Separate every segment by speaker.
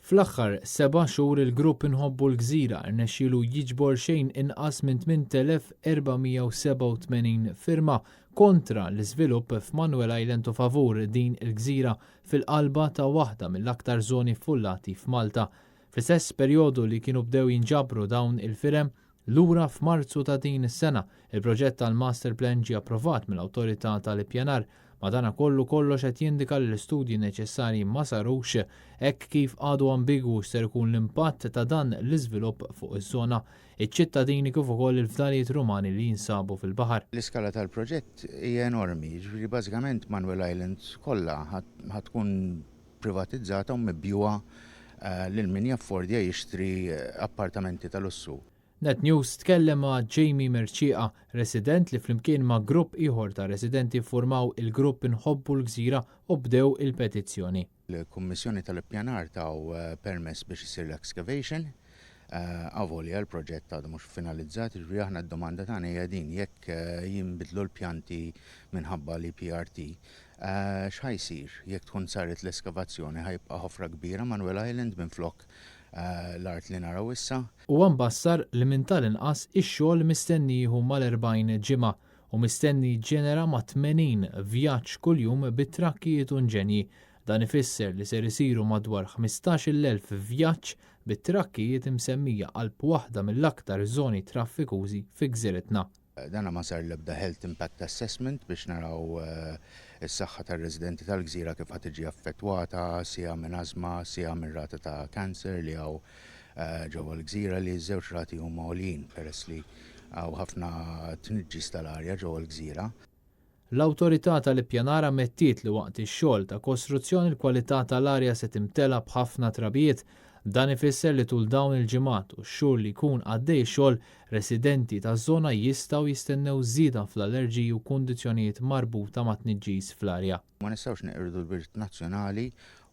Speaker 1: Fl-aħħar seba' xhur il-grupp Inħobbu l-Gżira rnexxielu jiġbor xejn inqas minn 8,487 firma kontra l-iżvilupp f'Manuel Island u favur din il-gżira fil-qalba ta' waħda mill-aktar żoni ffullati f'Malta. Fl-istess perjodu li kienu bdew jinġabru dawn il-firem, lura f'Marzu ta' din is-sena, il-proġett tal-Master Plan ġie approvat mill-Awtorità tal-Ippjanar. Madanakollu kollox qed jindika li l-istudji neċessarji ma sarux hekk kif għadu ambigwu x'ser ikun l-impatt ta' dan l-iżvilupp fuq iż-żona, iċ-ċittadini kif ukoll il-fdalijiet Rumani li jinsabu fil-baħar.
Speaker 2: L-iskala tal-proġett hija enormi, jiġifieri bażikament Manuel Island kollha ħa tkun privatizzata u mibjugħa lil min jaffordja jixtri appartamenti ta' lussu.
Speaker 1: Net News tkellem ma' Jamie Mercieca, resident li flimkien ma' grupp ieħor ta' residenti ffurmaw il-grupp Inħobbu l-Gżira u bdew il-petizzjoni.
Speaker 2: Il-Kummissjoni tal-Ippjanar taw permess biex isir l-excavation, avolja l-proġett għadu mhux finalizzat, jiġifieri aħna d-domanda tagħna hija din, jekk jinbidlu l-pjanti minħabba l-EPRT, X'ħa jsir jekk tkun saret l-eskavazzjoni? Ħa jibqa' ħofra kbira Manuel Island minflok l-art li naraw issa?
Speaker 1: Huwa mbassar li minn tal-inqas ix-xogħol mistenni jieħu mal-40 ġimgħa u mistenni jiġġenera mat-80 vjaġġ kuljum bi trakkijiet u nġenji. Dan ifisser li ser isiru madwar 15,000 vjaġġ bi trakkijiet imsemmija qalb waħda mill-aktar żoni traffikużi fi gżiritna.
Speaker 2: Dana ma sar l-ebda health impact assessment biex naraw is-saħħa tar-residenti tal-gżira kif ħa tiġi affettwata sija minn ażma, sija minn rata ta' cancer li hawn ġewwa l-gżira li ż-żewġ rati huma għoljin peress li hawn ħafna tniġġis tal-arja ġewwa l-gżira.
Speaker 1: L-Awtorità tal-Ippjanar ammettiet li waqt ix-xogħol ta' kostruzzjoni l-kwalità tal-arja se timtela b'ħafna trabijiet. Dan ifisser li tul dawn il-ġimgħat u x-xhur li jkun għaddej ix-xogħol, residenti taż-żona jistgħu jistennew żieda fl-allerġiji u kundizzjonijiet marbuta mat-tniġġis fl-arja.
Speaker 2: Ma nistgħux neqirdu l-wirt nazzjonali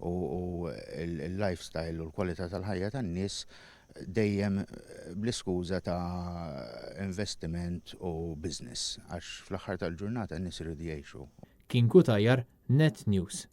Speaker 2: u l-lifestyle u l-kwalità tal-ħajja tan-nies dejjem bl-iskuża ta' investiment u business għax fl-aħħar tal-ġurnata n-nies iridu jgħixu.
Speaker 1: Kien Cutajar, Net News.